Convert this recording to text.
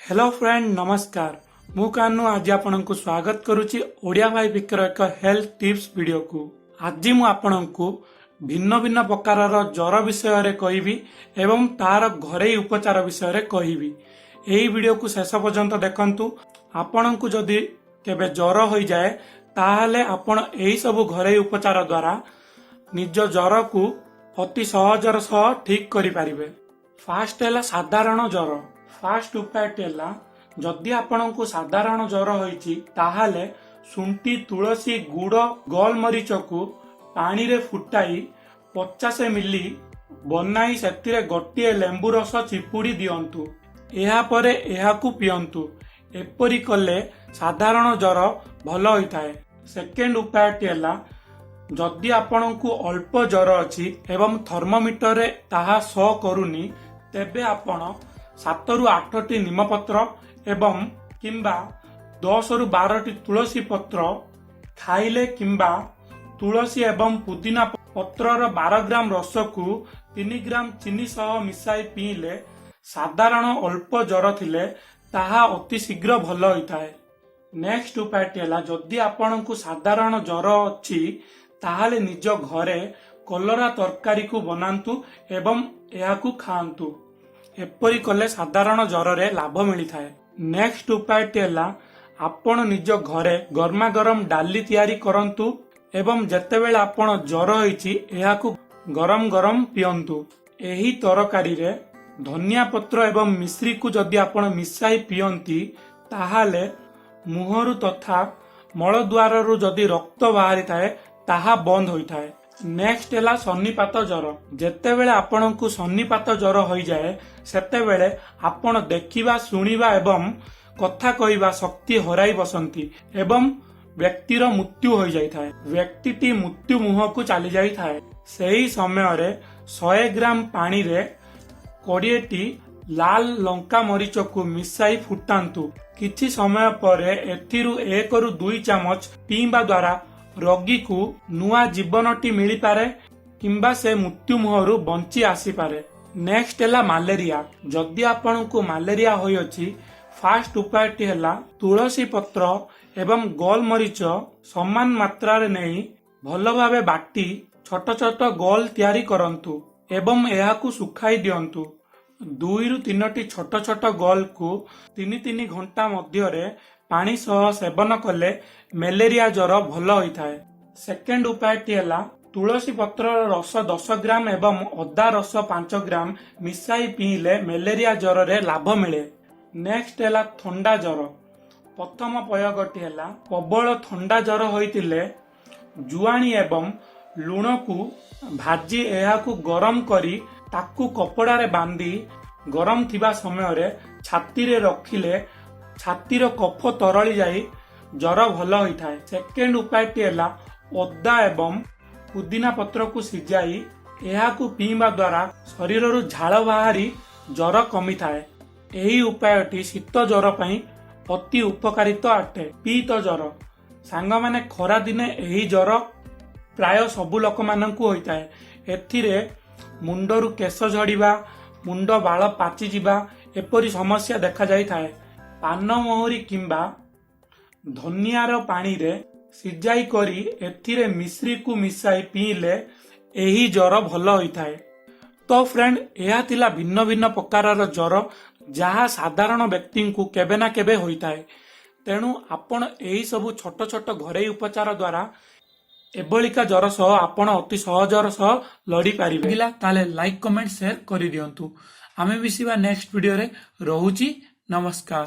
Hello friend, ନମସ୍କାର। ମୁଁ କାହ୍ନୁ ଆଜି ଆପଣଙ୍କୁ ସ୍ୱାଗତ କରୁଛି ଓଡ଼ିଆ ଭାଇ ପିକର ଏକ ହେଲ୍ଥ ଟିପ୍ସ ଭିଡ଼ିଓକୁ। ଆଜି ମୁଁ ଆପଣଙ୍କୁ ଭିନ୍ନ ଭିନ୍ନ ପ୍ରକାରର ଜ୍ୱର ବିଷୟରେ କହିବି ଏବଂ ତାର ଘରୋଇ ଉପଚାର ବିଷୟରେ କହିବି। ଏହି ଭିଡ଼ିଓକୁ ଶେଷ ପର୍ଯ୍ୟନ୍ତ ଦେଖନ୍ତୁ। ଆପଣଙ୍କୁ ଯଦି କେବେ ଜ୍ୱର ହୋଇଯାଏ, ତାହେଲେ ଆପଣ ଏହି ସବୁ ଘରୋଇ ଉପଚାର ଦ୍ୱାରା ନିଜ ଜ୍ୱରକୁ ଅତି ସହଜର ସହ ଠିକ୍ କରିପାରିବେ। ଫାଷ୍ଟ ହେଲା ସାଧାରଣ ଜ୍ୱର। ଫାଷ୍ଟ ଉପାୟଟି ହେଲା, ଯଦି ଆପଣଙ୍କୁ ସାଧାରଣ ଜ୍ୱର ହୋଇଛି, ତାହେଲେ ଶୁଣ୍ଠି, ତୁଳସୀ, ଗୁଡ଼, ଗୋଲମରିଚକୁ ପାଣିରେ ଫୁଟାଇ 50 ମିଲି ବନାଇ ସେଥିରେ ଗୋଟିଏ ଲେମ୍ବୁ ରସ ଚିପୁଡ଼ି ଦିଅନ୍ତୁ। ଏହାପରେ ଏହାକୁ ପିଅନ୍ତୁ। ଏପରି କଲେ ସାଧାରଣ ଜ୍ୱର ଭଲ ହୋଇଥାଏ। ସେକେଣ୍ଡ ଉପାୟଟି ହେଲା, ଯଦି ଆପଣଙ୍କୁ ଅଳ୍ପ ଜ୍ୱର ଅଛି ଏବଂ ଥର୍ମୋମିଟରରେ ତାହା ଶୋ କରୁନି, ତେବେ ଆପଣ 7ରୁ 8ଟି ନିମପତ୍ର ଏବଂ କିମ୍ବା 10ରୁ 12ଟି ତୁଳସୀ ପତ୍ର ଖାଇଲେ କିମ୍ବା ତୁଳସୀ ଏବଂ ପୁଦିନା ପତ୍ରର 12 ଗ୍ରାମ ରସକୁ 3 ଗ୍ରାମ ଚିନି ସହ ମିଶାଇ ପିଇଲେ, ସାଧାରଣ ଅଳ୍ପ ଜ୍ୱର ଥିଲେ ତାହା ଅତି ଶୀଘ୍ର ଭଲ ହୋଇଥାଏ। ନେକ୍ସଟ ଉପାୟଟି ହେଲା, ଯଦି ଆପଣଙ୍କୁ ସାଧାରଣ ଜ୍ୱର ଅଛି, ତାହେଲେ ନିଜ ଘରେ କଲରା ତରକାରୀକୁ ବନାନ୍ତୁ ଏବଂ ଏହାକୁ ଖାଆନ୍ତୁ। ଏପରି କଲେ ସାଧାରଣ ଜ୍ୱରରେ ଲାଭ ମିଳିଥାଏ। ନେକ୍ସଟ ଉପାୟଟି ହେଲା, ଆପଣ ନିଜ ଘରେ ଗରମା ଗରମ ଡାଲି ତିଆରି କରନ୍ତୁ ଏବଂ ଯେତେବେଳେ ଆପଣ ଜ୍ୱର ହୋଇଛି, ଏହାକୁ ଗରମ ଗରମ ପିଅନ୍ତୁ। ଏହି ତରକାରୀରେ ଧନିଆ ପତ୍ର ଏବଂ ମିଶ୍ରିକୁ ଯଦି ଆପଣ ମିଶାଇ ପିଅନ୍ତି, ତାହେଲେ ମୁହଁରୁ ତଥା ମଳଦ୍ୱାରରୁ ଯଦି ରକ୍ତ ବାହାରିଥାଏ, ତାହା ବନ୍ଦ ହୋଇଥାଏ। ନେକ୍ସଟ ହେଲା ସନ୍ନିପାତ ଜ୍ୱର। ଯେତେବେଳେ ଆପଣଙ୍କୁ ସନ୍ନିପାତ ଜ୍ୱର ହୋଇଯାଏ, ସେତେବେଳେ ଆପଣ ଦେଖିବା, ଶୁଣିବା ଏବଂ କଥା କହିବା ଶକ୍ତି ହରାଇ ବସନ୍ତି ଏବଂ ବ୍ୟକ୍ତିର ମୃତ୍ୟୁ ହୋଇଯାଇଥାଏ। ବ୍ୟକ୍ତିଟି ମୃତ୍ୟୁ ମୁହଁକୁ ଚାଲି ଯାଇଥାଏ। ସେହି ସମୟରେ 100 ଗ୍ରାମ ପାଣିରେ 20ଟି ଲାଲ ଲଙ୍କା ମରିଚକୁ ମିଶାଇ ଫୁଟାନ୍ତୁ। କିଛି ସମୟ ପରେ ଏଥିରୁ 1ରୁ 2 ଚାମଚ ପିଇବା ଦ୍ୱାରା ରୋଗୀକୁ ନୂଆ ଜୀବନଟି ମିଳିପାରେ କିମ୍ବା ସେ ମୃତ୍ୟୁ ମୁହଁରୁ ବଞ୍ଚି ଆସିପାରେ। ନେକ୍ସଟ ହେଲା ମ୍ୟାଲେରିଆ। ଯଦି ଆପଣଙ୍କୁ ମ୍ୟାଲେରିଆ ହୋଇଅଛି, ଫାଷ୍ଟ ଉପାୟଟି ହେଲା, ତୁଳସୀ ପତ୍ର ଏବଂ ଗୋଲମରିଚ ସମାନ ମାତ୍ରାରେ ନେଇ ଭଲ ଭାବେ ବାଟି ଛୋଟ ଛୋଟ ଗୋଲ ତିଆରି କରନ୍ତୁ ଏବଂ ଏହାକୁ ଶୁଖାଇ ଦିଅନ୍ତୁ। 2ରୁ 3ଟି ଛୋଟ ଛୋଟ ଗୋଲକୁ 3-3 ଘଣ୍ଟା ମଧ୍ୟରେ ପାଣି ସହ ସେବନ କଲେ ମ୍ୟାଲେରିଆ ଜ୍ୱର ଭଲ ହୋଇଥାଏ। ସେକେଣ୍ଡ ଉପାୟଟି ହେଲା, ତୁଳସୀ ପତ୍ରର ରସ 10 ଗ୍ରାମ ଏବଂ ଅଦା ରସ 5 ଗ୍ରାମ ମିଶାଇ ପିଇଲେ ମ୍ୟାଲେରିଆ ଜ୍ୱରରେ ଲାଭ ମିଳେ। ନେକ୍ସଟ ହେଲା ଥଣ୍ଡା ଜ୍ୱର। ପ୍ରଥମ ପ୍ରୟୋଗଟି ହେଲା, ପ୍ରବଳ ଥଣ୍ଡା ଜ୍ୱର ହୋଇଥିଲେ ଜୁଆଣି ଏବଂ ଲୁଣକୁ ଭାଜି ଏହାକୁ ଗରମ କରି ତାକୁ କପଡ଼ାରେ ବାନ୍ଧି ଗରମ ଥିବା ସମୟରେ ଛାତିରେ ରଖିଲେ ଛାତିର କଫ ତରଳି ଯାଇ ଜ୍ୱର ଭଲ ହୋଇଥାଏ। ସେକେଣ୍ଡ ଉପାୟଟି ହେଲା, ଅଦା ଏବଂ ପୁଦିନା ପତ୍ରକୁ ସିଝାଇ ଏହାକୁ ପିଇବା ଦ୍ୱାରା ଶରୀରରୁ ଝାଳ ବାହାରି ଜ୍ୱର କମିଥାଏ। ଏହି ଉପାୟଟି ଶୀତ ଜ୍ୱର ପାଇଁ ଅତି ଉପକାରିତ ଅଟେ। ପିତ୍ତ ଜ୍ୱର। ସାଙ୍ଗମାନେ, ଖରାଦିନେ ଏହି ଜ୍ୱର ପ୍ରାୟ ସବୁ ଲୋକମାନଙ୍କୁ ହୋଇଥାଏ। ଏଥିରେ ମୁଣ୍ଡରୁ କେଶ ଝଡ଼ିବା, ମୁଣ୍ଡ ବାଳ ପାଚିଯିବା ଏପରି ସମସ୍ୟା ଦେଖାଯାଇଥାଏ। ପାନମହୁରି କିମ୍ବା ଧନିଆର ପାଣିରେ ସିଝାଇ କରି ଏଥିରେ ମିଶ୍ରିକୁ ମିଶାଇ ପିଇଲେ ଏହି ଜ୍ୱର ଭଲ ହୋଇଥାଏ। ତ ଫ୍ରେଣ୍ଡ, ଏହା ଥିଲା ଭିନ୍ନ ଭିନ୍ନ ପ୍ରକାରର ଜ୍ୱର, ଯାହା ସାଧାରଣ ବ୍ୟକ୍ତିଙ୍କୁ କେବେ ନା କେବେ ହୋଇଥାଏ। ତେଣୁ ଆପଣ ଏହି ସବୁ ଛୋଟ ଛୋଟ ଘରୋଇ ଉପଚାର ଦ୍ୱାରା ଏଭଳିକା ଜ୍ୱର ସହ ଆପଣ ଅତି ସହଜର ସହ ଲଢିପାରିବେ। ଲାଗିଲା ତାହେଲେ ଲାଇକ୍, କମେଣ୍ଟ, ସେୟାର କରିଦିଅନ୍ତୁ। ଆମେ ମିଶିବା ନେକ୍ସଟ ଭିଡ଼ିଓରେ। ରହୁଛି, ନମସ୍କାର।